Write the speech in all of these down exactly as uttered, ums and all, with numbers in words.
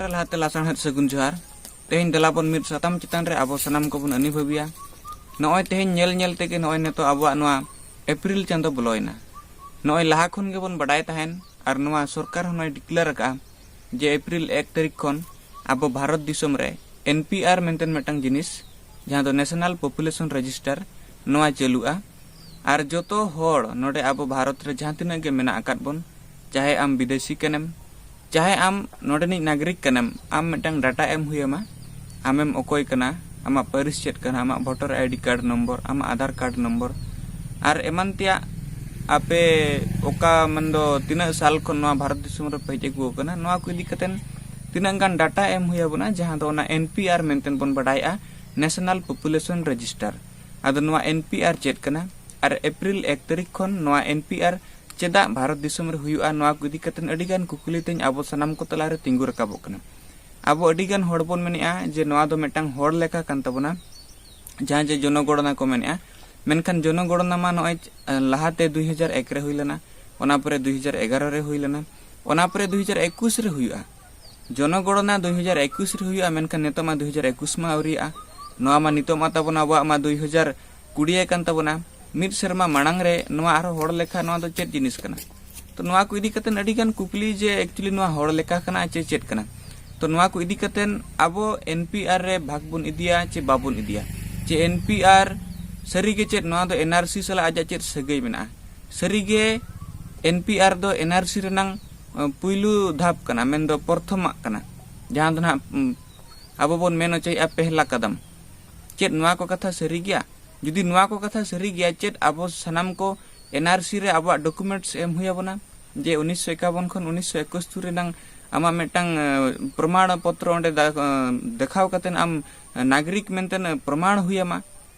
ᱨᱮ ᱞᱟᱦᱟᱛᱮ ᱞᱟᱥᱟᱬᱦᱮᱫ ᱥᱟᱹᱜᱩᱱ ᱡᱚᱦᱟᱨ᱾ ᱛᱮᱦᱮᱧ ᱫᱮᱞᱟ ᱵᱚᱱ ᱢᱤᱫ ᱥᱟᱛᱟᱢ ᱪᱮᱛᱟᱱ ᱨᱮ ᱟᱵᱚ ᱥᱟᱱᱟᱢ ᱠᱚᱵᱚᱱ ᱟᱹᱱᱤ ᱵᱷᱟᱹᱵᱤᱭᱟ᱾ ᱱᱚᱜᱼᱚᱭ ᱛᱮᱦᱮᱧ ᱧᱮᱞ ᱧᱮᱞ ᱛᱮᱜᱮ ᱱᱚᱜᱼᱚᱭ ᱱᱤᱛᱚᱜ ᱟᱵᱚᱣᱟᱜ ᱱᱚᱣᱟ ᱮᱯᱨᱤᱞ ᱪᱟᱸᱫᱚ ᱵᱚᱞᱚᱭᱮᱱᱟ᱾ ᱱᱚᱜᱼᱚᱭ ᱞᱟᱦᱟ ᱠᱷᱚᱱ ᱜᱮᱵᱚᱱ ᱵᱟᱰᱟᱭ ᱛᱟᱦᱮᱱ, ᱟᱨ ᱱᱚᱣᱟ ᱥᱚᱨᱠᱟᱨ ᱦᱚᱸ ᱱᱚᱜᱼᱚᱭ ᱰᱤᱠᱞᱮᱭᱟᱨ ᱟᱠᱟᱫᱼᱟ ᱡᱮ ᱮᱯᱨᱤᱞ ᱮᱠ ᱛᱟᱹᱨᱤᱠᱷ ᱠᱷᱚᱱ ᱟᱵᱚ ᱵᱷᱟᱨᱚᱛ ᱫᱤᱥᱚᱢ ᱨᱮ ᱮᱱ ᱯᱤ ᱟᱨ ᱢᱮᱱᱛᱮ ᱢᱤᱫᱴᱟᱝ ᱡᱤᱱᱤᱥ, ᱡᱟᱦᱟᱸ ᱫᱚ ᱱᱮᱥᱱᱟᱞ ᱯᱚᱯᱩᱞᱮᱥᱚᱱ ᱨᱮᱡᱤᱥᱴᱟᱨ, ᱱᱚᱣᱟ ᱪᱟᱹᱞᱩᱜᱼᱟ᱾ ᱟᱨ ᱡᱚᱛᱚ ᱦᱚᱲ ᱱᱚᱰᱮ ᱟᱵᱚ ᱵᱷᱟᱨᱚᱛ ᱨᱮ ᱡᱟᱦᱟᱸ ᱛᱤᱱᱟᱹᱜ ᱜᱮ ᱢᱮᱱᱟᱜ ᱟᱠᱟᱫ ᱵᱚᱱ, ᱪᱟᱦᱮ ᱟᱢ ᱵᱤᱫᱮᱥᱤ ᱠᱟᱱᱮᱢ, ᱪᱟᱦᱮ ᱟᱢ ᱱᱚᱰᱮᱱᱤᱡ ᱱᱟᱜᱚᱨᱤᱠ ᱠᱟᱱᱟᱢ, ᱟᱢ ᱢᱤᱫᱴᱟᱝ ᱰᱟᱴᱟ ᱮᱢ ᱦᱩᱭ ᱟᱢᱟ᱾ ᱟᱢᱮᱢ ᱚᱠᱚᱭ ᱠᱟᱱᱟ, ᱟᱢᱟᱜ ᱯᱟᱹᱨᱤᱥ ᱪᱮᱫ ᱠᱟᱱᱟ, ᱟᱢᱟᱜ ᱵᱷᱳᱴᱟᱨ ᱟᱭᱰᱤ ᱠᱟᱨᱰ ᱱᱚᱢᱵᱚᱨ, ᱟᱢᱟᱜ ᱟᱫᱷᱟᱨ ᱠᱟᱨᱰ ᱱᱚᱢᱵᱚᱨ, ᱟᱨ ᱮᱢᱟᱱ ᱛᱮᱭᱟᱜ ᱟᱯᱮ ᱚᱠᱟ ᱢᱮᱱᱫᱚ ᱛᱤᱱᱟᱹᱜ ᱥᱟᱞ ᱠᱷᱚᱱ ᱱᱚᱣᱟ ᱵᱷᱟᱨᱚᱛ ᱫᱤᱥᱚᱢ ᱨᱮᱯᱮ ᱦᱮᱡ ᱟᱹᱜᱩ ᱟᱠᱟᱱᱟ, ᱱᱚᱣᱟ ᱠᱚ ᱤᱫᱤ ᱠᱟᱛᱮ ᱛᱤᱱᱟᱹᱜ ᱜᱟᱱ ᱰᱟᱴᱟ ᱮᱢ ᱦᱩᱭ ᱟᱵᱚᱱᱟ, ᱡᱟᱦᱟᱸ ᱫᱚ ᱚᱱᱟ ᱮᱱ ᱯᱤ ᱟᱨ ᱢᱮᱱᱛᱮ ᱵᱚᱱ ᱵᱟᱰᱟᱭᱮᱜᱼᱟ, ᱱᱮᱥᱱᱟᱞ ᱯᱚᱯᱩᱞᱮᱥᱚᱱ ᱨᱮᱡᱤᱥᱴᱟᱨ᱾ ᱟᱫᱚ ᱱᱚᱣᱟ ᱮᱱ ᱯᱤ ᱟᱨ ᱪᱮᱫ ᱠᱟᱱᱟ, ᱟᱨ ᱮᱯᱨᱤᱞ ᱮᱠ ᱛᱟᱹᱨᱤᱠᱷ ᱠᱷᱚᱱ ᱱᱚᱣᱟ ᱮᱱ ᱯᱤ ᱟᱨ ᱪᱮᱫᱟᱜ ᱵᱷᱟᱨᱚᱛ ᱫᱤᱥᱚᱢ ᱨᱮ ᱦᱩᱭᱩᱜᱼᱟ, ᱱᱚᱣᱟ ᱠᱚ ᱤᱫᱤ ᱠᱟᱛᱮ ᱟᱹᱰᱤ ᱜᱟᱱ ᱠᱩᱠᱞᱤ ᱛᱮᱧ ᱟᱵᱚ ᱥᱟᱱᱟᱢ ᱠᱚ ᱛᱟᱞᱟᱨᱮ ᱛᱤᱸᱜᱩ ᱨᱟᱠᱟᱵᱚᱜ ᱠᱟᱱᱟ᱾ ᱟᱵᱚ ᱟᱹᱰᱤ ᱜᱟᱱ ᱦᱚᱲ ᱵᱚᱱ ᱢᱮᱱᱮᱜᱼᱟ ᱡᱮ ᱱᱚᱣᱟ ᱫᱚ ᱢᱤᱫᱴᱟᱝ ᱦᱚᱲ ᱞᱮᱠᱷᱟ ᱠᱟᱱ ᱛᱟᱵᱚᱱᱟ, ᱡᱟᱦᱟᱸ ᱡᱮ ᱡᱚᱱᱚᱜᱚᱬᱱᱟ ᱠᱚ ᱢᱮᱱᱮᱜᱼᱟ᱾ ᱢᱮᱱᱠᱷᱟᱱ ᱡᱚᱱᱚᱜᱚᱬᱱᱟ ᱢᱟ ᱱᱚᱜᱼᱚᱭ, ᱮ, ᱞᱟᱦᱟᱛᱮ ᱫᱩᱭ ᱦᱟᱡᱟᱨ ᱮᱠ ᱨᱮ ᱦᱩᱭ ᱞᱮᱱᱟ, ᱚᱱᱟ ᱯᱚᱨᱮ ᱫᱩᱭ ᱦᱟᱡᱟᱨ ᱮᱜᱟᱨᱚ ᱨᱮ ᱦᱩᱭ ᱞᱮᱱᱟ, ᱚᱱᱟ ᱯᱚᱨᱮ ᱫᱩᱭ ᱦᱟᱡᱟᱨ ᱮᱠᱩᱥ ᱨᱮ ᱦᱩᱭᱩᱜᱼᱟ᱾ ᱡᱚᱱᱚᱜᱚᱬᱱᱟ ᱫᱩᱭ ᱦᱟᱡᱟᱨ ᱮᱠᱩᱥ ᱨᱮ ᱦᱩᱭᱩᱜᱼᱟ, ᱢᱮᱱᱠᱷᱟᱱ ᱱᱤᱛᱚᱜ ᱢᱟ ᱫᱩᱭ ᱦᱟᱡᱟᱨ ᱮᱠᱩᱥ ᱢᱟ ᱟᱹᱣᱨᱤᱭᱟᱜᱼᱟ᱾ ᱱᱚᱣᱟ ᱢᱟ ᱱᱤᱛᱚᱜ ᱢᱟ ᱛᱟᱵᱚᱱ ᱟᱵᱚᱣᱟᱜ ᱢᱟ ᱫᱩᱭ ᱦᱟᱡᱟᱨ ᱠᱩᱲᱤ ᱟᱠᱟᱱ ᱛᱟᱵᱚᱱᱟ᱾ ᱢᱤᱫ ᱥᱮᱨᱢᱟ ᱢᱟᱲᱟᱝ ᱨᱮ ᱱᱚᱣᱟ ᱟᱨᱦᱚᱸ ᱦᱚᱲ ᱞᱮᱠᱷᱟ, ᱱᱚᱣᱟ ᱫᱚ ᱪᱮᱫ ᱡᱤᱱᱤᱥ ᱠᱟᱱᱟ? ᱛᱚ ᱱᱚᱣᱟ ᱠᱚ ᱤᱫᱤ ᱠᱟᱛᱮ ᱟᱹᱰᱤ ᱜᱟᱱ ᱠᱩᱠᱞᱤ ᱡᱮ actually ᱱᱚᱣᱟ ᱦᱚᱲ ᱞᱮᱠᱷᱟ ᱠᱟᱱᱟ ᱪᱮ ᱪᱮᱫ ᱠᱟᱱᱟ? ᱛᱚ ᱱᱚᱣᱟ ᱠᱚ ᱤᱫᱤ ᱠᱟᱛᱮ ᱟᱵᱚ ᱮᱱ ᱯᱤ ᱟᱨ ᱨᱮ ᱵᱷᱟᱜᱽ ᱵᱚᱱ ᱤᱫᱤᱭᱟ ᱪᱮ ᱵᱟᱵᱚᱱ ᱤᱫᱤᱭᱟ? ᱪᱮ ᱮᱱ ᱯᱤ ᱟᱨ ᱥᱟᱹᱨᱤᱜᱮ ᱪᱮᱫ ᱱᱚᱣᱟ ᱫᱚ ᱮᱱ ᱟᱨ ᱥᱤ ᱥᱟᱞᱟᱜ ᱟᱡᱟᱜ ᱪᱮᱫ ᱥᱟᱹᱜᱟᱹᱭ ᱢᱮᱱᱟᱜᱼᱟ? ᱥᱟᱹᱨᱤᱜᱮ ᱮᱱ ᱯᱤ ᱟᱨ ᱫᱚ ᱮᱱ ᱟᱨ ᱥᱤ ᱨᱮᱱᱟᱝ, ᱮ, ᱯᱩᱭᱞᱩ ᱫᱷᱟᱯ ᱠᱟᱱᱟ, ᱢᱮᱱᱫᱚ ᱯᱨᱚᱛᱷᱚᱢᱟᱜ ᱠᱟᱱᱟ, ᱡᱟᱦᱟᱸ ᱫᱚ ᱱᱟᱦᱟᱜ, ᱩᱢ, ᱟᱵᱚ ᱵᱚᱱ ᱢᱮᱱ ᱦᱚᱪᱚᱭᱮᱫᱼᱟ ᱯᱮᱦᱞᱟ ᱠᱟᱫᱟᱢ᱾ ᱪᱮᱫ ᱱᱚᱣᱟ ᱠᱚ ᱠᱟᱛᱷᱟ ᱥᱟᱹᱨᱤ ᱜᱮᱭᱟ? ᱡᱩᱫᱤ ᱱᱚᱣᱟ ᱠᱚ ᱠᱟᱛᱷᱟ ᱥᱟᱹᱨᱤ ᱜᱮᱭᱟ, ᱪᱮᱫ ᱟᱵᱚ ᱥᱟᱱᱟᱢ ᱠᱚ ᱮᱱ ᱟᱨ ᱥᱤ ᱨᱮ ᱟᱵᱚᱣᱟᱜ ᱰᱚᱠᱩᱢᱮᱱᱴᱥ ᱮᱢ ᱦᱩᱭ ᱟᱵᱚᱱᱟ? ᱡᱮ ᱩᱱᱤᱥᱥᱚ ᱮᱠᱟᱵᱚᱱ ᱠᱷᱚᱱ ᱩᱱᱤᱥᱥᱚ ᱮᱠᱟᱛᱛᱳᱨ ᱨᱮᱱᱟᱝ ᱟᱢᱟᱜ ᱢᱤᱫᱴᱟᱝ, ᱮ, ᱯᱨᱚᱢᱟᱬ ᱯᱚᱛᱨᱚ ᱚᱸᱰᱮ ᱫᱟ-, ᱮ, ᱫᱮᱠᱷᱟᱣ ᱠᱟᱛᱮ ᱟᱢ ᱱᱟᱜᱚᱨᱤᱠ ᱢᱮᱱᱛᱮ ᱯᱨᱚᱢᱟᱬ ᱦᱩᱭ ᱟᱢᱟ᱾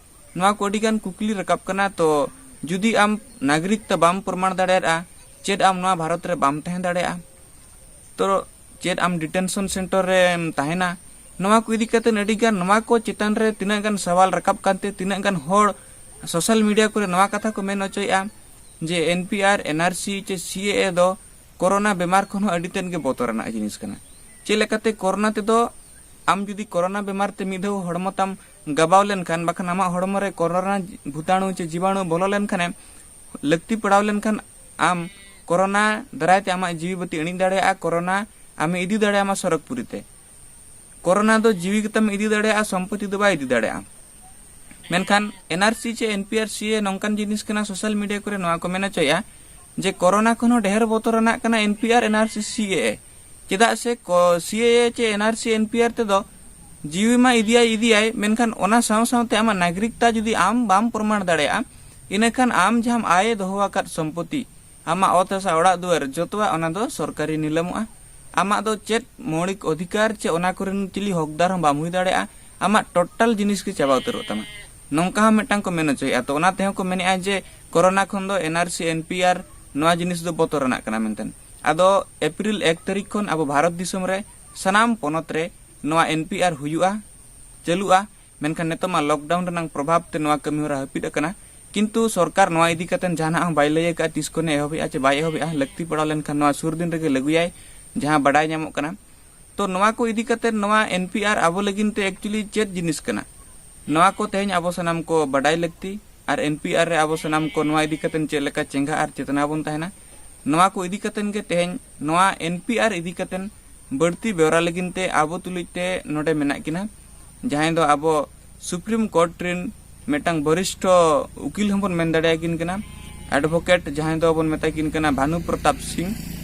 ᱱᱚᱣᱟ ᱠᱚ ᱟᱹᱰᱤ ᱜᱟᱱ ᱠᱩᱠᱞᱤ ᱨᱟᱠᱟᱵ ᱠᱟᱱᱟ᱾ ᱛᱚ ᱡᱩᱫᱤ ᱟᱢ ᱱᱟᱜᱚᱨᱤᱠ ᱛᱮ ᱵᱟᱢ ᱯᱨᱚᱢᱟᱬ ᱫᱟᱲᱮᱭᱟᱜᱼᱟ, ᱪᱮᱫ ᱟᱢ ᱱᱚᱣᱟ ᱵᱷᱟᱨᱚᱛ ᱨᱮ ᱵᱟᱢ ᱛᱟᱦᱮᱸ ᱫᱟᱲᱮᱭᱟᱜᱼᱟ? ᱛᱚ ᱪᱮᱫ ᱟᱢ ᱰᱤᱴᱮᱱᱥᱚᱱ ᱥᱮᱱᱴᱟᱨ ᱨᱮᱢ ᱛᱟᱦᱮᱱᱟ? ᱱᱚᱣᱟ ᱠᱚ ᱤᱫᱤ ᱠᱟᱛᱮ ᱟᱹᱰᱤ ᱜᱟᱱ, ᱱᱚᱣᱟ ᱠᱚ ᱪᱮᱛᱟᱱ ᱨᱮ ᱛᱤᱱᱟᱹᱜ ᱜᱟᱱ ᱥᱟᱣᱟᱞ ᱨᱟᱠᱟᱵ ᱠᱟᱱᱛᱮ ᱛᱤᱱᱟᱹᱜ ᱜᱟᱱ ᱦᱚᱲ ᱥᱳᱥᱟᱞ ᱢᱤᱰᱤᱭᱟ ᱠᱚᱨᱮ ᱱᱚᱣᱟ ᱠᱟᱛᱷᱟ ᱠᱚ ᱢᱮᱱ ᱦᱚᱪᱚᱭᱮᱫᱼᱟ ᱡᱮ ᱮᱱ ᱯᱤ ᱟᱨ, ᱮᱱ ᱟᱨ ᱥᱤ ᱪᱮ ᱥᱤ ᱮ ᱮ ᱫᱚ ᱠᱳᱨᱳᱱᱟ ᱵᱮᱢᱟᱨ ᱠᱷᱚᱱ ᱦᱚᱸ ᱟᱹᱰᱤ ᱛᱮᱫ ᱜᱮ ᱵᱚᱛᱚᱨ ᱟᱱᱟᱜ ᱡᱤᱱᱤᱥ ᱠᱟᱱᱟ᱾ ᱪᱮᱫ ᱞᱮᱠᱟᱛᱮ ᱠᱳᱨᱳᱱᱟ ᱛᱮᱫᱚ, ᱟᱢ ᱡᱩᱫᱤ ᱠᱳᱨᱳᱱᱟ ᱵᱮᱢᱟᱨ ᱛᱮ ᱢᱤᱫ ᱫᱷᱟᱣ ᱦᱚᱲᱢᱚ ᱛᱟᱢ ᱜᱟᱵᱟᱣ ᱞᱮᱱᱠᱷᱟᱱ, ᱵᱟᱠᱷᱟᱱ ᱟᱢᱟᱜ ᱦᱚᱲᱢᱚ ᱨᱮ ᱠᱳᱨᱳᱱᱟ ᱵᱷᱩᱛᱟᱬᱩ ᱪᱮ ᱡᱤᱵᱟᱬᱩ ᱵᱚᱞᱚ ᱞᱮᱱᱠᱷᱟᱱᱮ, ᱞᱟᱹᱠᱛᱤ ᱯᱟᱲᱟᱣ ᱞᱮᱱᱠᱷᱟᱱ, ᱟᱢ ᱠᱳᱨᱳᱱᱟ ᱫᱟᱨᱟᱭ ᱛᱮ ᱟᱢᱟᱜ ᱡᱤᱣᱤ ᱵᱟᱹᱛᱤ ᱤᱬᱤᱡ ᱫᱟᱲᱮᱭᱟᱜᱼᱟ, ᱠᱳᱨᱳᱱᱟ ᱟᱢᱮ ᱤᱫᱤ ᱫᱟᱲᱮᱭᱟᱢᱟ ᱥᱚᱨᱚᱜᱽ ᱯᱩᱨᱤ ᱛᱮ᱾ ᱠᱳᱨᱳᱱᱟ ᱫᱚ ᱡᱤᱣᱤ ᱜᱮᱛᱟᱢ ᱤᱫᱤ ᱫᱟᱲᱮᱭᱟᱜᱼᱟ, ᱥᱚᱢᱯᱚᱛᱤ ᱫᱚ ᱵᱟᱭ ᱤᱫᱤ ᱫᱟᱲᱮᱭᱟᱜᱼᱟ᱾ ᱢᱮᱱᱠᱷᱟᱱ ᱮᱱ ᱟᱨ ᱥᱤ ᱪᱮ ᱮᱱ ᱯᱤ ᱟᱨ ᱥᱤ ᱮ ᱱᱚᱝᱠᱟᱱ ᱡᱤᱱᱤᱥ ᱠᱟᱱᱟ, ᱥᱳᱥᱟᱞ ᱢᱤᱰᱤᱭᱟ ᱠᱚᱨᱮ ᱱᱚᱣᱟ ᱠᱚ ᱢᱮᱱ ᱦᱚᱪᱚᱭᱮᱫᱼᱟ ᱡᱮ ᱠᱳᱨᱳᱱᱟ ᱠᱷᱚᱱ ᱦᱚᱸ ᱰᱷᱮᱨ ᱵᱚᱛᱚᱨᱟᱱᱟᱜ ᱠᱟᱱᱟ ᱮᱱ ᱯᱤ ᱟᱨ, ᱮᱱ ᱟᱨ ᱥᱤ, ᱥᱤ ᱮ ᱮ᱾ ᱪᱮᱫᱟᱜ ᱥᱮ ᱠᱚ-, ᱥᱤ ᱮ ᱮ ᱪᱮ ᱮᱱ ᱟᱨ ᱥᱤ, ᱮᱱ ᱯᱤ ᱟᱨ ᱛᱮᱫᱚ ᱡᱤᱣᱤ ᱢᱟ ᱤᱫᱤᱭᱟᱭ, ᱤᱫᱤᱭᱟᱭ, ᱢᱮᱱᱠᱷᱟᱱ ᱚᱱᱟ ᱥᱟᱶ ᱥᱟᱶᱛᱮ ᱟᱢᱟᱜ ᱱᱟᱜᱚᱨᱤᱠᱛᱟ ᱡᱩᱫᱤ ᱟᱢ ᱵᱟᱢ ᱯᱨᱚᱢᱟᱬ ᱫᱟᱲᱮᱭᱟᱜᱼᱟ, ᱤᱱᱟᱹᱠᱷᱟᱱ ᱟᱢ ᱡᱟᱦᱟᱸᱢ ᱟᱭ ᱮ ᱫᱚᱦᱚ ᱟᱠᱟᱫ ᱥᱚᱢᱯᱚᱛᱤ, ᱟᱢᱟᱜ ᱚᱛ ᱦᱟᱥᱟ, ᱚᱲᱟᱜ ᱫᱩᱣᱟᱹᱨ, ᱡᱚᱛᱚᱣᱟᱜ ᱚᱱᱟ ᱫᱚ ᱥᱚᱨᱠᱟᱨᱤ ᱱᱤᱞᱟᱹᱢᱚᱜᱼᱟ᱾ ᱟᱢᱟᱜ ᱫᱚ ᱪᱮᱫ ᱢᱳᱣᱞᱤᱠ ᱚᱫᱷᱤᱠᱟᱨ ᱪᱮ ᱚᱱᱟ ᱠᱚᱨᱮᱱ ᱪᱤᱞᱤ ᱦᱚᱠᱫᱟᱨ ᱦᱚᱸ ᱵᱟᱢ ᱦᱩᱭ ᱫᱟᱲᱮᱭᱟᱜᱼᱟ᱾ ᱟᱢᱟᱜ ᱴᱳᱴᱟᱞ ᱡᱤᱱᱤᱥ ᱜᱮ ᱪᱟᱵᱟ ᱩᱛᱟᱹᱨᱚᱜ ᱛᱟᱢᱟ᱾ ᱱᱚᱝᱠᱟ ᱦᱚᱸ ᱢᱤᱫᱴᱟᱝ ᱠᱚ ᱢᱮᱱ ᱦᱚᱪᱚᱭᱮᱫᱼᱟ᱾ ᱛᱚ, ᱚᱱᱟ ᱛᱮᱦᱚᱸ ᱠᱚ ᱢᱮᱱᱮᱫᱼᱟ ᱡᱮ ᱠᱳᱨᱳᱱᱟ ᱠᱷᱚᱱ ᱫᱚ ᱮᱱ ᱟᱨ ᱥᱤ, ᱮᱱ ᱯᱤ ᱟᱨ, ᱱᱚᱣᱟ ᱡᱤᱱᱤᱥ ᱫᱚ ᱵᱚᱛᱚᱨ ᱟᱱᱟᱜ ᱠᱟᱱᱟ ᱢᱮᱱᱛᱮ᱾ ᱟᱫᱚ ᱮᱯᱨᱤᱞ ᱮᱠ ᱛᱟᱹᱨᱤᱠᱷ ᱠᱷᱚᱱ ᱟᱵᱚ ᱵᱷᱟᱨᱚᱛ ᱫᱤᱥᱚᱢ ᱨᱮ ᱥᱟᱱᱟᱢ ᱯᱚᱱᱚᱛ ᱨᱮ ᱱᱚᱣᱟ ᱮᱱ ᱯᱤ ᱟᱨ ᱦᱩᱭᱩᱜᱼᱟ, ᱪᱟᱹᱞᱩᱜᱼᱟ᱾ ᱢᱮᱱᱠᱷᱟᱱ ᱱᱤᱛᱚᱜ ᱢᱟ ᱞᱚᱠᱰᱟᱣᱩᱱ ᱨᱮᱱᱟᱜ ᱯᱨᱚᱵᱷᱟᱵᱽ ᱛᱮ ᱱᱚᱣᱟ ᱠᱟᱹᱢᱤ ᱦᱚᱨᱟ ᱦᱟᱹᱯᱤᱫ ᱟᱠᱟᱱᱟ᱾ ᱠᱤᱱᱛᱩ ᱥᱚᱨᱠᱟᱨ ᱱᱚᱣᱟ ᱤᱫᱤ ᱠᱟᱛᱮ ᱡᱟᱦᱟᱱᱟᱜ ᱦᱚᱸ ᱵᱟᱭ ᱞᱟᱹᱭ ᱟᱠᱟᱫᱼᱟ ᱛᱤᱥ ᱠᱷᱚᱱᱮ ᱮᱦᱚᱵᱮᱜᱼᱟ ᱪᱮ ᱵᱟᱭ ᱮᱦᱚᱵᱮᱜᱼᱟ᱾ ᱞᱟᱹᱠᱛᱤ ᱯᱟᱲᱟᱣ ᱞᱮᱱᱠᱷᱟᱱ ᱱᱚᱣᱟ ᱥᱩᱨ ᱫᱤᱱ ᱨᱮᱜᱮ ᱞᱟᱹᱜᱩᱭᱟᱭ, ᱡᱟᱦᱟᱸ ᱵᱟᱰᱟᱭ ᱧᱟᱢᱚᱜ ᱠᱟᱱᱟ᱾ ᱛᱚ, ᱱᱚᱣᱟ ᱠᱚ ᱤᱫᱤ ᱠᱟᱛᱮ ᱱᱚᱣᱟ ᱮᱱ ᱯᱤ ᱟᱨ ᱟᱵᱚ ᱞᱟᱹᱜᱤᱫ ᱛᱮ actually ᱪᱮᱫ ᱡᱤᱱᱤᱥ ᱠᱟᱱᱟ? ᱱᱚᱣᱟ ᱠᱚ ᱛᱮᱦᱮᱧ ᱟᱵᱚ ᱥᱟᱱᱟᱢ ᱠᱚ ᱵᱟᱰᱟᱭ ᱞᱟᱹᱠᱛᱤ᱾ ᱟᱨ ᱮᱱ ᱯᱤ ᱟᱨ ᱨᱮ ᱟᱵᱚ ᱥᱟᱱᱟᱢ ᱠᱚ ᱱᱚᱣᱟ ᱤᱫᱤ ᱠᱟᱛᱮ ᱪᱮᱫ ᱞᱮᱠᱟ ᱪᱮᱸᱜᱷᱟ ᱟᱨ ᱪᱮᱛᱱᱟ ᱵᱚᱱ ᱛᱟᱦᱮᱱᱟ, ᱱᱚᱣᱟ ᱠᱚ ᱤᱫᱤ ᱠᱟᱛᱮ ᱜᱮ ᱛᱮᱦᱮᱧ ᱱᱚᱣᱟ ᱮᱱ ᱯᱤ ᱟᱨ ᱤᱫᱤ ᱠᱟᱛᱮ ᱵᱟᱹᱲᱛᱤ ᱵᱮᱣᱨᱟ ᱞᱟᱹᱜᱤᱫ ᱛᱮ ᱟᱵᱚ ᱛᱩᱞᱩᱡ ᱛᱮ ᱱᱚᱰᱮ ᱢᱮᱱᱟᱜ ᱠᱤᱱᱟ, ᱡᱟᱦᱟᱸᱭ ᱫᱚ ᱟᱵᱚ ᱥᱩᱯᱨᱤᱢ ᱠᱳᱨᱴ ᱨᱮᱱ ᱢᱤᱫᱴᱟᱝ ᱵᱚᱨᱤᱥᱴᱷᱚ ᱩᱠᱤᱞ ᱦᱚᱸᱵᱚᱱ ᱢᱮᱱ ᱫᱟᱲᱮᱭᱟᱠᱤᱱ ᱠᱟᱱᱟ, ᱮᱰᱵᱷᱳᱠᱮᱴ ᱡᱟᱦᱟᱸᱭ ᱫᱚ ᱵᱚᱱ ᱢᱮᱛᱟ ᱠᱤᱱ ᱠᱟᱱᱟ ᱵᱷᱟᱱᱩ ᱯᱨᱚᱛᱟᱯ ᱥᱤᱝ᱾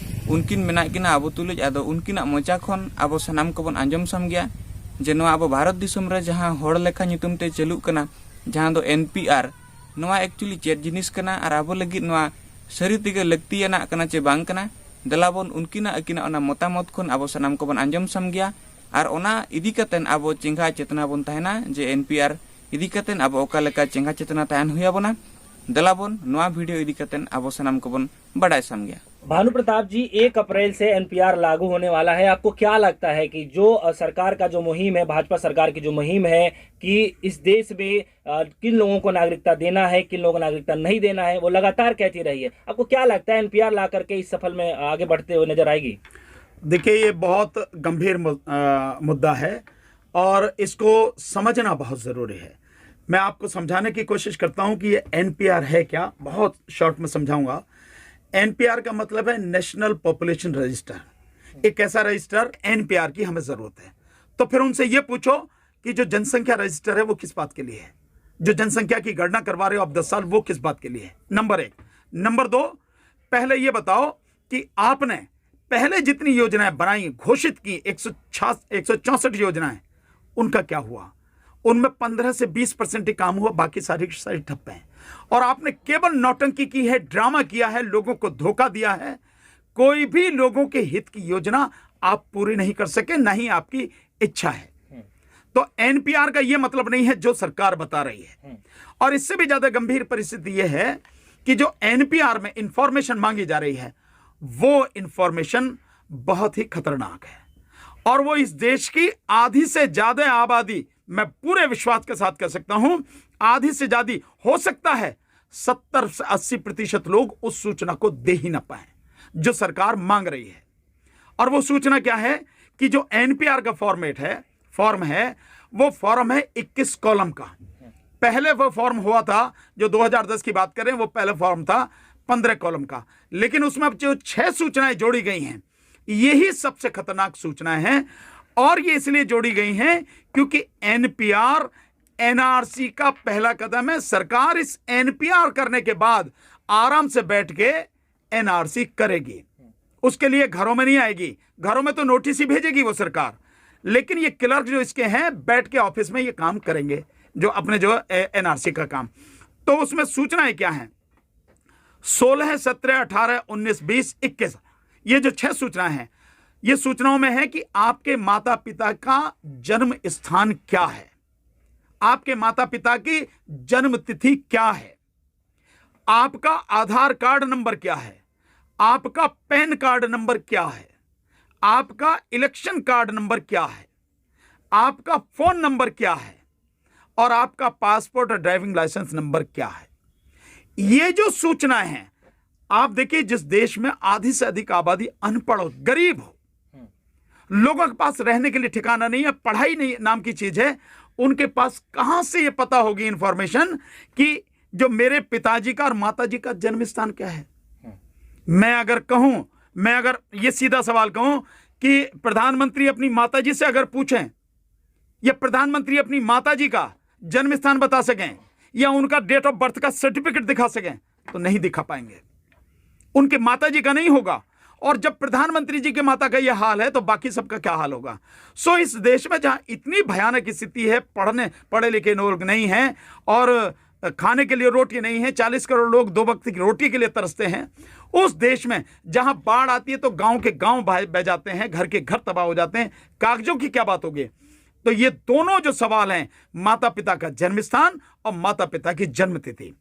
ᱩᱱᱠᱤᱱ ᱢᱮᱱᱟᱜ ᱠᱤᱱᱟ ᱟᱵᱚ ᱛᱩᱞᱩᱡ᱾ ᱟᱫᱚ ᱩᱱᱠᱤᱱᱟᱜ ᱢᱚᱪᱟ ᱠᱷᱚᱱ ᱟᱵᱚ ᱥᱟᱱᱟᱢ ᱠᱚᱵᱚᱱ ᱟᱸᱡᱚᱢ ᱥᱟᱢ ᱜᱮᱭᱟ ᱡᱮ ᱱᱚᱣᱟ ᱟᱵᱚ ᱵᱷᱟᱨᱚᱛ ᱫᱤᱥᱚᱢ ᱨᱮ ᱡᱟᱦᱟᱸ ᱦᱚᱲ ᱞᱮᱠᱷᱟ ᱧᱩᱛᱩᱢ ᱛᱮ ᱪᱟᱹᱞᱩᱜ ᱠᱟᱱᱟ, ᱡᱟᱦᱟᱸ ᱫᱚ ᱮᱱ ᱯᱤ ᱟᱨ, ᱱᱚᱣᱟ actually ᱪᱮᱫ ᱡᱤᱱᱤᱥ ᱠᱟᱱᱟ ᱟᱨ ᱟᱵᱚ ᱞᱟᱹᱜᱤᱫ ᱱᱚᱣᱟ ᱥᱟᱹᱨᱤ ᱛᱮᱜᱮ ᱞᱟᱹᱠᱛᱤᱭᱟᱱᱟᱜ ᱠᱟᱱᱟ ᱪᱮ ᱵᱟᱝ ᱠᱟᱱᱟ? ᱫᱮᱞᱟ ᱵᱚᱱ ᱩᱱᱠᱤᱱᱟᱜ, ᱟᱹᱠᱤᱱᱟᱜ ᱚᱱᱟ ᱢᱚᱛᱟᱢᱚᱛ ᱠᱷᱚᱱ ᱟᱵᱚ ᱥᱟᱱᱟᱢ ᱠᱚᱵᱚᱱ ᱟᱸᱡᱚᱢ ᱥᱟᱢ ᱜᱮᱭᱟ᱾ ᱟᱨ ᱚᱱᱟ ᱤᱫᱤ ᱠᱟᱛᱮ ᱟᱵᱚ ᱪᱮᱸᱜᱷᱟ ᱪᱮᱛᱱᱟ ᱵᱚᱱ ᱛᱟᱦᱮᱱᱟ ᱡᱮ ᱮᱱ ᱯᱤ ᱟᱨ ᱤᱫᱤ ᱠᱟᱛᱮ ᱟᱵᱚ ᱚᱠᱟ ᱞᱮᱠᱟ ᱪᱮᱸᱜᱷᱟ ᱪᱮᱛᱱᱟ ᱛᱟᱦᱮᱱ ᱦᱩᱭ ᱟᱵᱚᱱᱟ᱾ ᱫᱮᱞᱟ ᱵᱚᱱ ᱱᱚᱣᱟ ᱵᱷᱤᱰᱤᱭᱳ ᱤᱫᱤ ᱠᱟᱛᱮ ᱟᱵᱚ ᱥᱟᱱᱟᱢ ᱠᱚᱵᱚᱱ ᱵᱟᱰᱟᱭ ᱥᱟᱢ ᱜᱮᱭᱟ᱾ भानु प्रताप जी, एक अप्रैल से एन पी आर लागू होने वाला है। आपको क्या लगता है कि जो, अ, सरकार का जो मुहिम है, भाजपा सरकार की जो मुहिम है कि इस देश में, अ, किन लोगों को नागरिकता देना है, किन लोगों को नागरिकता नहीं देना है, वो लगातार कहती रही है, आपको क्या लगता है, एन पी आर ला करके इस सफल में आगे बढ़ते हुए नजर आएगी? देखिए, ये बहुत गंभीर मु-, अ, मुद्दा है और इसको समझना बहुत ज़रूरी है। मैं आपको समझाने की कोशिश करता हूं कि ये एनपीआर है क्या, बहुत शॉर्ट में समझाऊंगा। एनपीआर का मतलब है नेशनल पॉपुलेशन रजिस्टर। एक ऐसा रजिस्टर एनपीआर की हमें ज़रूरत है। तो फिर उनसे ये पूछो कि जो जनसंख्या रजिस्टर है वो किस बात के लिए है, जो जनसंख्या की गणना करवा रहे हो आप दस साल, वो किस बात के लिए है, नंबर एक। नंबर दो, पहले ये बताओ कि आपने पहले जितनी योजनाएं बनाई, घोषित की, एक सौ छियासठ योजनाएं, उनका क्या हुआ? उनमें पन्द्रह से बीस परसेंट ही काम हुआ, बाकी सारी सारी ठप्प हैं। और आपने केवल नौटंकी की है, ड्रामा किया है, लोगों को धोखा दिया है। कोई भी लोगों के हित की योजना आप पूरी नहीं कर सके, ना ही आपकी इच्छा है। तो एनपीआर का यह मतलब नहीं है जो सरकार बता रही है। और इससे भी ज्यादा गंभीर परिस्थिति यह है कि जो एनपीआर में इंफॉर्मेशन मांगी जा रही है, वो इंफॉर्मेशन बहुत ही खतरनाक है। और वो इस देश की आधी से ज्यादा आबादी, मैं पूरे विश्वास के साथ कह सकता हूं, आधी से ज्यादा, हो सकता है सत्तर से अस्सी प्रतिशत लोग उस सूचना को दे ही ना पाए जो सरकार मांग रही है। और वो सूचना क्या है कि जो एनपीआर का फॉर्मेट है, फॉर्म है, वो फॉर्म है इक्कीस कॉलम का। पहले वो फॉर्म हुआ था, जो दो हज़ार दस की बात करें, वो पहला फॉर्म था पन्द्रह कॉलम का, लेकिन उसमें अब जो छह सूचनाएं जोड़ी गई हैं, यही सबसे खतरनाक सूचनाएं हैं। और ये इसलिए जोड़ी गई हैं क्योंकि एनपीआर एनआरसी का पहला कदम है। सरकार इस एनपीआर करने के बाद आराम से बैठ के एनआरसी करेगी, उसके लिए घरों में नहीं आएगी। घरों में तो नोटिस ही भेजेगी वो सरकार, लेकिन ये क्लर्क जो इसके हैं, बैठ के ऑफिस में ये काम करेंगे, जो अपने जो एनआरसी का काम। तो उसमें सूचनाएं क्या हैं? सोलह, सत्रह, अठारह, उन्नीस, बीस, इक्कीस, ये जो छह सूचनाएं हैं, ये सूचनाओं में है कि आपके माता पिता का जन्म स्थान क्या है, आपके माता पिता की जन्म तिथि क्या है, आपका आधार कार्ड नंबर क्या है, आपका पैन कार्ड नंबर क्या है, आपका इलेक्शन कार्ड नंबर क्या है, आपका फोन नंबर क्या है, और आपका पासपोर्ट और ड्राइविंग लाइसेंस नंबर क्या है। ये जो सूचनाएं हैं, आप देखिए, जिस देश में आधी से अधिक आबादी अनपढ़ हो, गरीब हो, लोगों के पास रहने के लिए ठिकाना नहीं है, पढ़ाई नहीं नाम की चीज है, उनके पास कहां से ये पता होगी इंफॉर्मेशन कि जो मेरे पिताजी का और माताजी का जन्म स्थान क्या है? मैं अगर कहूं, मैं अगर ये सीधा सवाल कहूं कि प्रधानमंत्री अपनी माताजी से अगर पूछें या प्रधानमंत्री अपनी माताजी का जन्म स्थान बता सकें या उनका डेट ऑफ बर्थ का सर्टिफिकेट दिखा सकें, तो नहीं दिखा पाएंगे। उनके माताजी का नहीं होगा। और जब प्रधानमंत्री जी के माता का यह हाल है, तो बाकी सबका क्या हाल होगा? सो इस देश में जहां इतनी भयानक स्थिति है, पढ़ने पढ़े लिखे लोग नहीं हैं और खाने के लिए रोटी नहीं है, चालीस करोड़ लोग दो वक्त की रोटी के लिए तरसते हैं, उस देश में जहां बाढ़ आती है तो गांव के गांव बह बह जाते हैं, घर के घर तबाह हो जाते हैं, कागजों की क्या बात होगी? तो ये दोनों जो सवाल हैं, माता पिता का जन्म स्थान और माता पिता की जन्म तिथि।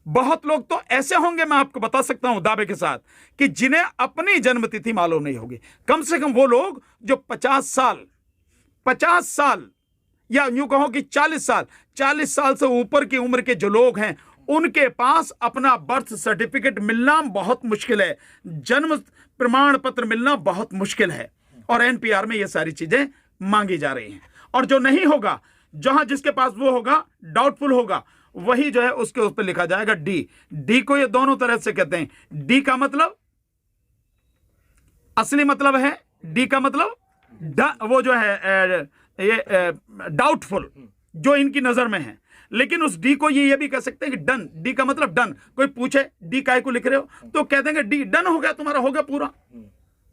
बहुत लोग तो ऐसे होंगे, मैं आपको बता सकता हूं दावे के साथ, कि जिन्हें अपनी जन्म तिथि मालूम नहीं होगी। कम से कम वो लोग जो पचास साल, पचास साल या यूं कहो कि चालीस साल, चालीस साल से ऊपर की उम्र के जो लोग हैं, उनके पास अपना बर्थ सर्टिफिकेट मिलना बहुत मुश्किल है, जन्म प्रमाण पत्र मिलना बहुत मुश्किल है। और एनपीआर में ये सारी चीजें मांगी जा रही हैं। और जो नहीं होगा, जहां जिसके पास वो होगा, डाउटफुल होगा, वही जो है उसके उस पर लिखा जाएगा डी। डी को ये दोनों तरह से कहते हैं। डी का मतलब, असली मतलब है, डी का मतलब ड-, वो जो है ए, ये डाउटफुल, जो इनकी नजर में है। लेकिन उस डी को ये ये भी कह सकते हैं कि डन। डी का मतलब डन। कोई पूछे डी काय को लिख रहे हो, तो कह देंगे डी डन हो गया, तुम्हारा हो गया पूरा,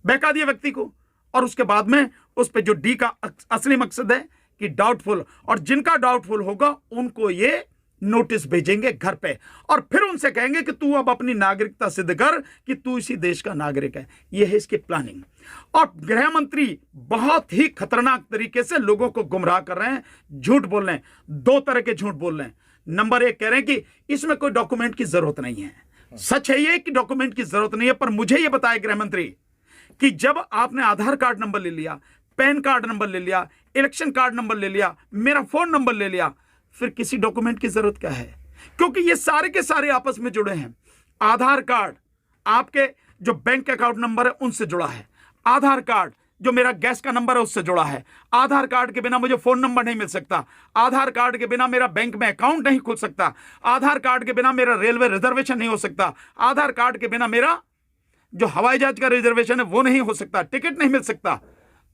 बहका दिया व्यक्ति को। और उसके बाद में उस पे जो डी का अस- असली मकसद है कि डाउटफुल, और जिनका डाउटफुल होगा उनको ये नोटिस भेजेंगे घर पे और फिर उनसे कहेंगे कि तू अब अपनी नागरिकता सिद्ध कर कि तू इसी देश का नागरिक है। ये है इसकी प्लानिंग। और गृह मंत्री बहुत ही खतरनाक तरीके से लोगों को गुमराह कर रहे हैं, झूठ बोल रहे हैं। दो तरह के झूठ बोल रहे हैं। नंबर एक, कह रहे हैं कि इसमें कोई डॉक्यूमेंट की जरूरत नहीं है। सच है ये कि डॉक्यूमेंट की जरूरत नहीं है, पर मुझे ये बताया गृह मंत्री कि जब आपने आधार कार्ड नंबर ले लिया, पैन कार्ड नंबर ले लिया, इलेक्शन कार्ड नंबर ले लिया, मेरा फोन नंबर ले लिया, फिर किसी डॉक्यूमेंट की जरूरत क्या है? क्योंकि ये सारे के सारे आपस में जुड़े हैं। आधार कार्ड आपके जो बैंक अकाउंट नंबर है उनसे जुड़ा है, आधार कार्ड जो मेरा गैस का नंबर है उससे जुड़ा है। आधार कार्ड के बिना मुझे फोन नंबर नहीं मिल सकता। आधार कार्ड के बिना मेरा बैंक में अकाउंट नहीं खुल सकता। आधार कार्ड के बिना मेरा रेलवे रिजर्वेशन नहीं हो सकता। आधार कार्ड के बिना मेरा जो हवाई जहाज का रिजर्वेशन है वो नहीं हो सकता, टिकट नहीं मिल सकता।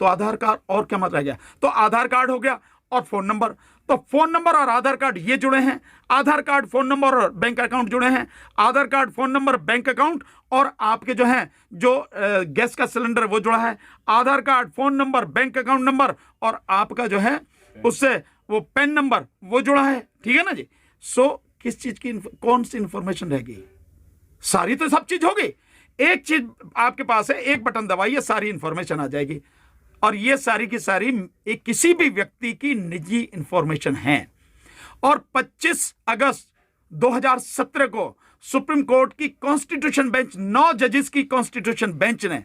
तो आधार कार्ड और क्या मत रह गया? तो आधार कार्ड हो गया और फोन नंबर। तो फोन नंबर और आधार कार्ड ये जुड़े हैं, आधार कार्ड, फोन नंबर और बैंक अकाउंट जुड़े हैं, Aadhaar card, phone number, bank account और आपके जो है जो गैस का सिलेंडर वो जुड़ा है। Aadhaar card, phone number, bank account number और आपका जो है उससे वो पैन नंबर वो जुड़ा है, ठीक है ना जी? सो किस चीज की inf- कौन सी इंफॉर्मेशन रहेगी? सारी तो सब चीज होगी। एक चीज आपके पास है, एक बटन दबाइए, सारी इंफॉर्मेशन आ जाएगी। और ये सारी की सारी एक किसी भी व्यक्ति की निजी इंफॉर्मेशन है। और पच्चीस अगस्त दो हज़ार सत्रह को सुप्रीम कोर्ट की कॉन्स्टिट्यूशन बेंच, नौ जजेस की कॉन्स्टिट्यूशन बेंच ने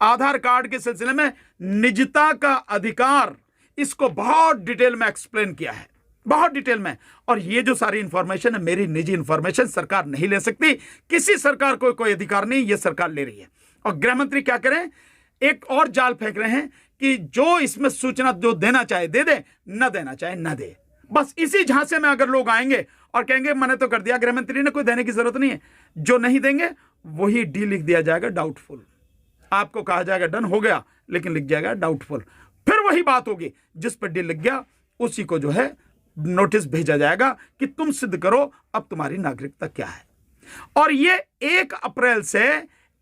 आधार कार्ड के सिलसिले में निजता का अधिकार, इसको बहुत डिटेल में एक्सप्लेन किया है, बहुत डिटेल में। और ये जो सारी इंफॉर्मेशन है, मेरी निजी इंफॉर्मेशन, सरकार नहीं ले सकती। किसी सरकार को कोई अधिकार नहीं, ये सरकार ले रही है। और गृह मंत्री क्या करें, एक और जाल फेंक रहे हैं कि जो इसमें सूचना जो देना चाहे दे दे, न देना चाहे न दे। बस इसी झांसे में अगर लोग आएंगे और कहेंगे मैंने तो कर दिया, गृह मंत्री ने, कोई देने की जरूरत नहीं है, जो नहीं देंगे वही डी लिख दिया जाएगा डाउटफुल। आपको कहा जाएगा डन हो गया, लेकिन लिख जाएगा डाउटफुल। फिर वही बात होगी, जिस पर डी लिख गया उसी को जो है नोटिस भेजा जाएगा कि तुम सिद्ध करो अब तुम्हारी नागरिकता क्या है। और ये एक अप्रैल से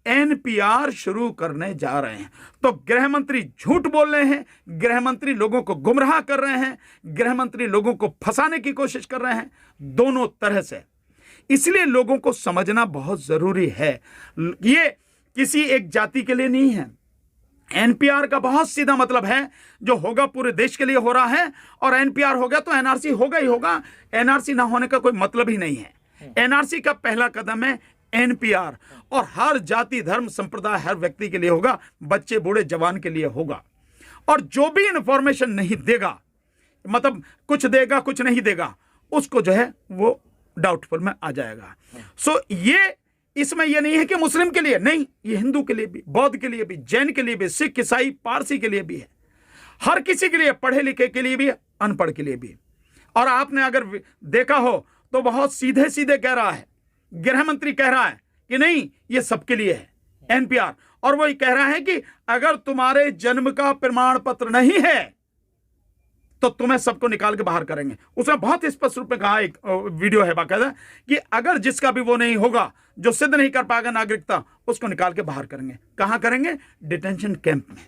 एनपीआर शुरू करने जा रहे हैं। तो गृह मंत्री झूठ बोल रहे हैं, गृह मंत्री लोगों को गुमराह कर रहे हैं, गृह मंत्री लोगों को फंसाने की कोशिश कर रहे हैं, दोनों तरह से। इसलिए लोगों को समझना बहुत जरूरी है। ये किसी एक जाति के लिए नहीं है। एनपीआर का बहुत सीधा मतलब है, जो होगा पूरे देश के लिए हो रहा है। और एनपीआर हो गया तो एनआरसी होगा ही होगा। एनआरसी ना होने का कोई मतलब ही नहीं है। एनआरसी का पहला कदम है एनपीआर। और हर जाति, धर्म, संप्रदाय, हर व्यक्ति के लिए होगा, बच्चे, बूढ़े, जवान के लिए होगा। और जो भी इंफॉर्मेशन नहीं देगा, मतलब कुछ देगा, कुछ नहीं देगा, उसको जो है वो डाउटफुल में आ जाएगा। सो ये इसमें यह नहीं है कि मुस्लिम के लिए नहीं, ये हिंदू के लिए भी, बौद्ध के लिए भी, जैन के लिए भी, सिख, ईसाई, पारसी के लिए भी है, हर किसी के लिए, पढ़े लिखे के लिए भी, अनपढ़ के लिए भी। और आपने अगर वि- देखा हो तो बहुत सीधे सीधे कह रहा है, गृह मंत्री कह रहा है कि नहीं, ये सबके लिए है एनपीआर। और वो ये कह रहा है कि अगर तुम्हारे जन्म का प्रमाण पत्र नहीं है तो तुम्हें सबको निकाल के बाहर करेंगे। उसने बहुत स्पष्ट रूप में कहा, एक वीडियो है बाकायदा, कि अगर जिसका भी वो नहीं होगा, जो सिद्ध नहीं कर पाएगा नागरिकता, उसको निकाल के बाहर करेंगे। कहाँ करेंगे? डिटेंशन कैंप में।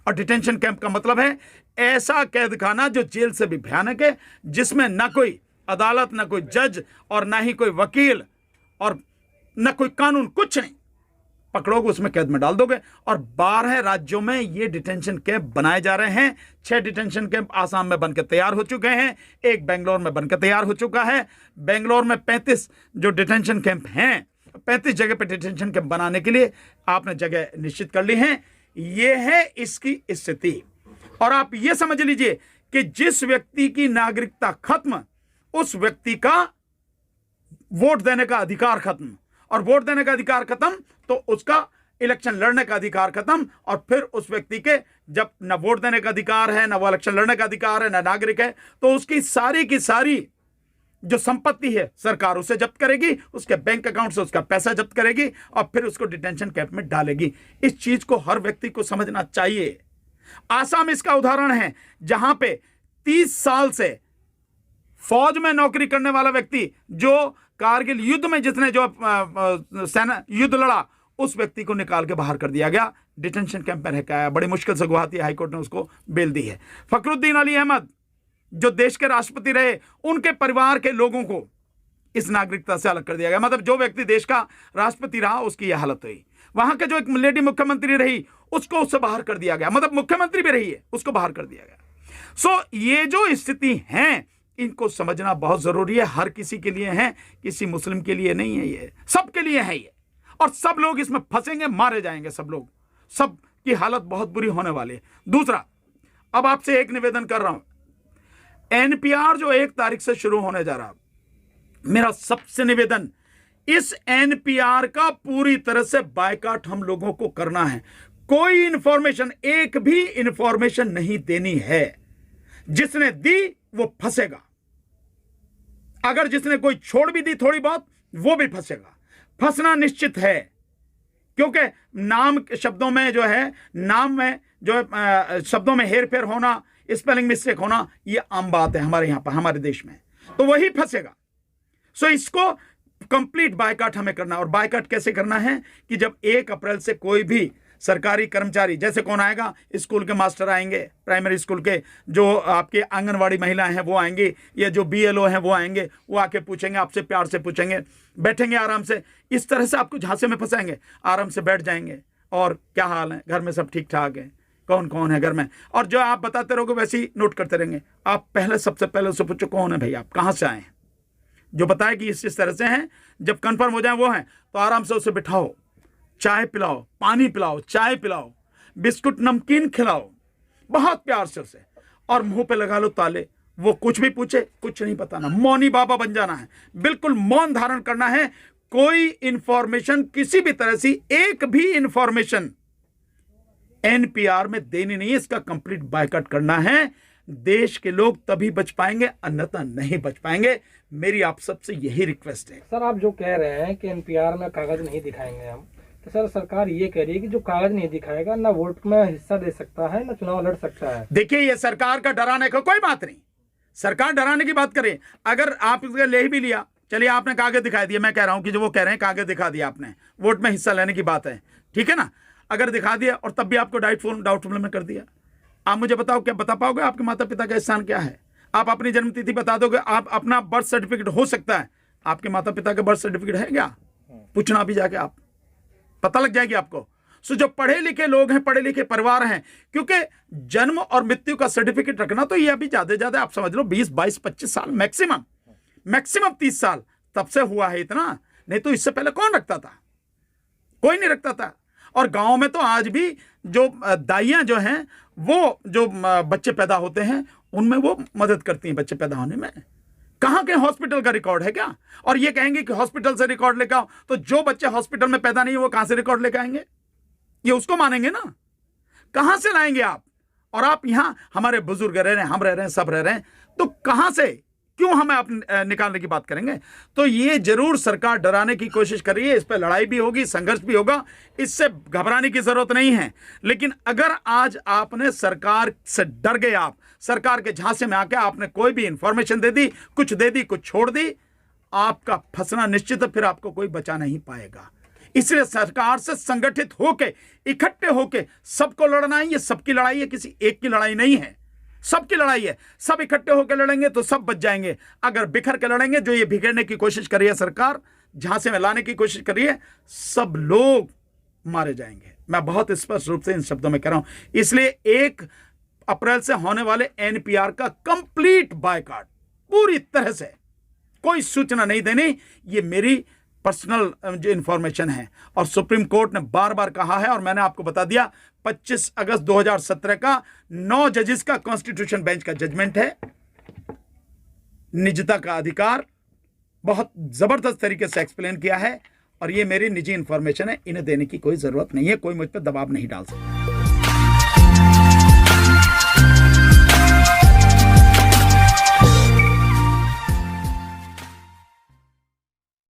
और डिटेंशन कैंप का मतलब है ऐसा कैद खाना जो जेल से भी भयानक है, जिसमें ना कोई अदालत, ना कोई जज और ना ही कोई वकील और ना कोई कानून, कुछ नहीं। पकड़ोगे, उसमें कैद में डाल दोगे। और बारह राज्यों में ये डिटेंशन कैंप बनाए जा रहे हैं। छह डिटेंशन कैंप आसाम में बनकर तैयार हो चुके हैं, एक बेंगलोर में बनकर तैयार हो चुका है। बेंगलोर में पैंतीस जो डिटेंशन कैंप हैं, पैंतीस जगह पे डिटेंशन कैंप बनाने के लिए आपने जगह निश्चित कर ली है। ये है इसकी स्थिति। और आप ये समझ लीजिए कि जिस व्यक्ति की नागरिकता खत्म, उस व्यक्ति का वोट देने का अधिकार खत्म, और वोट देने का अधिकार खत्म तो उसका इलेक्शन लड़ने का अधिकार खत्म। और फिर उस व्यक्ति के जब न वोट देने का अधिकार है, न वो इलेक्शन लड़ने का अधिकार है, न नागरिक है, तो उसकी सारी की सारी जो संपत्ति है सरकार उसे जब्त करेगी, उसके बैंक अकाउंट से उसका पैसा जब्त करेगी और फिर उसको डिटेंशन कैंप में डालेगी। इस चीज को हर व्यक्ति को समझना चाहिए। आसाम इसका उदाहरण है, जहां पे तीस साल से फौज में नौकरी करने वाला व्यक्ति, जो कारगिल युद्ध में जिसने जो अ, अ, सेना युद्ध लड़ा, उस व्यक्ति को निकाल के बाहर कर दिया गया, डिटेंशन कैंप में रह के आया, बड़ी मुश्किल से गुवाहाटी हाईकोर्ट ने उसको बेल दी है। फखरुद्दीन अली अहमद जो देश के राष्ट्रपति रहे, उनके परिवार के लोगों को इस नागरिकता से अलग कर दिया गया। मतलब जो व्यक्ति देश का राष्ट्रपति रहा, उसकी यह हालत हुई। वहां के जो एक लेडी मुख्यमंत्री रही, उसको उससे बाहर कर दिया गया। मतलब मुख्यमंत्री भी रही है, उसको बाहर कर दिया गया। सो ये जो स्थिति है, इनको समझना बहुत जरूरी है। हर किसी के लिए है, किसी मुस्लिम के लिए नहीं है, ये सबके लिए है ये। और सब लोग इसमें फंसेंगे, मारे जाएंगे सब लोग, सब की हालत बहुत बुरी होने वाली है। दूसरा, अब आपसे एक निवेदन कर रहा हूं, एनपीआर जो एक तारीख से शुरू होने जा रहा, मेरा सबसे निवेदन, इस एनपीआर का पूरी तरह से बायकॉट हम लोगों को करना है। कोई इंफॉर्मेशन, एक भी इंफॉर्मेशन नहीं देनी है। जिसने दी, वो फंसेगा। अगर जिसने कोई छोड़ भी दी थोड़ी बहुत, वो भी फंसेगा। फंसना निश्चित है, क्योंकि नाम के शब्दों में जो है, नाम में जो है, अ, शब्दों में हेरफेर होना, स्पेलिंग मिस्टेक होना, ये आम बात है हमारे यहाँ पर, हमारे देश में। तो वही फंसेगा। सो इसको कंप्लीट बायकॉट हमें करना है। और बायकॉट कैसे करना है? कि जब एक अप्रैल से कोई भी सरकारी कर्मचारी, जैसे कौन आएगा, स्कूल के मास्टर आएंगे, प्राइमरी स्कूल के, जो आपके आंगनवाड़ी महिलाएं हैं वो आएंगी, या जो बीएलओ हैं वो आएंगे, वो आके पूछेंगे, आपसे प्यार से पूछेंगे, बैठेंगे आराम से। इस तरह से आपको झांसे में फंसाएंगे। आराम से बैठ जाएंगे, और क्या हाल है, घर में सब ठीक ठाक है, कौन कौन है घर में, और जो आप बताते रहोगे वैसे ही नोट करते रहेंगे। आप पहले, सबसे पहले उससे पूछो, कौन है भाई, आप कहाँ से आए हैं? जो बताए कि इस इस तरह से हैं, जब कंफर्म हो जाए वो हैं, तो आराम से उसे बिठाओ, चाय पिलाओ, पानी पिलाओ, चाय पिलाओ, बिस्कुट नमकीन खिलाओ, बहुत प्यार से उसे, और मुंह पे लगा लो ताले। वो कुछ भी पूछे, कुछ नहीं बताना, मौनी बाबा बन जाना है, बिल्कुल मौन धारण करना है। कोई इंफॉर्मेशन, किसी भी तरह से एक भी इंफॉर्मेशन एनपीआर में देनी नहीं है, इसका कंप्लीट बायकॉट करना है। देश के लोग तभी बच पाएंगे, अन्यथा नहीं बच पाएंगे। मेरी आप सबसे यही रिक्वेस्ट है। सर, आप जो कह रहे हैं कि एनपीआर में कागज नहीं दिखाएंगे हम, तो सर, सरकार ये कह रही है कि जो कागज नहीं दिखाएगा, ना वोट में हिस्सा दे सकता है, ना चुनाव लड़ सकता है। देखिए, ये सरकार का डराने का कोई बात नहीं। सरकार डराने की बात करे, अगर आप इसका ले भी लिया, चलिए, आपने कागज दिखा दिया, मैं कह रहा हूं कि जो वो कह रहे हैं, कागज दिखा दिया आपने, वोट में हिस्सा लेने की बात है, ठीक है ना? अगर दिखा दिया और तब भी आपको डाउटफुल डाउटफुल में कर दिया, आप मुझे बताओ, क्या बता पाओगे आपके माता पिता का एहसान क्या है? आप अपनी जन्म तिथि बता दोगे, आप अपना बर्थ सर्टिफिकेट, हो सकता है आपके माता पिता का बर्थ सर्टिफिकेट है क्या, पूछना भी जाके आप, पता लग जाएगी आपको। सो जो पढ़े लिखे लोग हैं, पढ़े लिखे परिवार हैं, क्योंकि जन्म और मृत्यु का सर्टिफिकेट रखना, तो ये अभी ज्यादा से ज्यादा आप समझ लो बीस, बाईस, पच्चीस साल मैक्सिमम, मैक्सिमम तीस साल, तब से हुआ है इतना। नहीं तो इससे पहले कौन रखता था? कोई नहीं रखता था। और गांव में तो आज भी जो अ, दाइयां जो हैं, वो जो अ, बच्चे पैदा होते हैं, उनमें वो मदद करती हैं बच्चे पैदा होने में। कहाँ के हॉस्पिटल का रिकॉर्ड है क्या? और ये कहेंगे कि हॉस्पिटल से रिकॉर्ड लेकर आओ, तो जो बच्चे हॉस्पिटल में पैदा नहीं हुए, वो कहाँ से रिकॉर्ड लेकर आएंगे? ये उसको मानेंगे ना? कहाँ से लाएंगे आप? और आप यहाँ, हमारे बुजुर्ग रह रहे हैं, हम रह रहे हैं, सब रह रहे हैं, तो कहाँ से, क्यों हमें आप निकालने की बात करेंगे? तो ये जरूर सरकार डराने की कोशिश कर रही है। इस पर लड़ाई भी होगी, संघर्ष भी होगा, इससे घबराने की जरूरत नहीं है। लेकिन अगर आज आपने सरकार से डर गए, आप सरकार के झांसे में आके आपने कोई भी इंफॉर्मेशन दे दी, कुछ दे दी, कुछ छोड़ दी, आपका फंसना निश्चित है, फिर आपको कोई बचा नहीं पाएगा। इसलिए सरकार से संगठित होके, इकट्ठे होके सबको लड़ना है। ये सबकी लड़ाई है, किसी एक की लड़ाई नहीं है, सबकी लड़ाई है। सब इकट्ठे होकर लड़ेंगे तो सब बच जाएंगे। अगर बिखर के लड़ेंगे, जो ये बिखेरने की कोशिश कर रही है सरकार, झांसे में लाने की कोशिश कर रही है, सब लोग मारे जाएंगे। मैं बहुत स्पष्ट रूप से इन शब्दों में कह रहा हूं। इसलिए एक अप्रैल से होने वाले एनपीआर का कंप्लीट बायकॉट, पूरी तरह से कोई सूचना नहीं देनी, ये मेरी पर्सनल जो इंफॉर्मेशन है। और सुप्रीम कोर्ट ने बार बार कहा है, और मैंने आपको बता दिया, पच्चीस अगस्त दो हज़ार सत्रह का नौ जजेस का कॉन्स्टिट्यूशन बेंच का जजमेंट है। निजता का अधिकार बहुत जबरदस्त तरीके से एक्सप्लेन किया है, और ये मेरी निजी इंफॉर्मेशन है, इन्हें देने की कोई जरूरत नहीं है, कोई मुझ पर दबाव नहीं डाल सकता।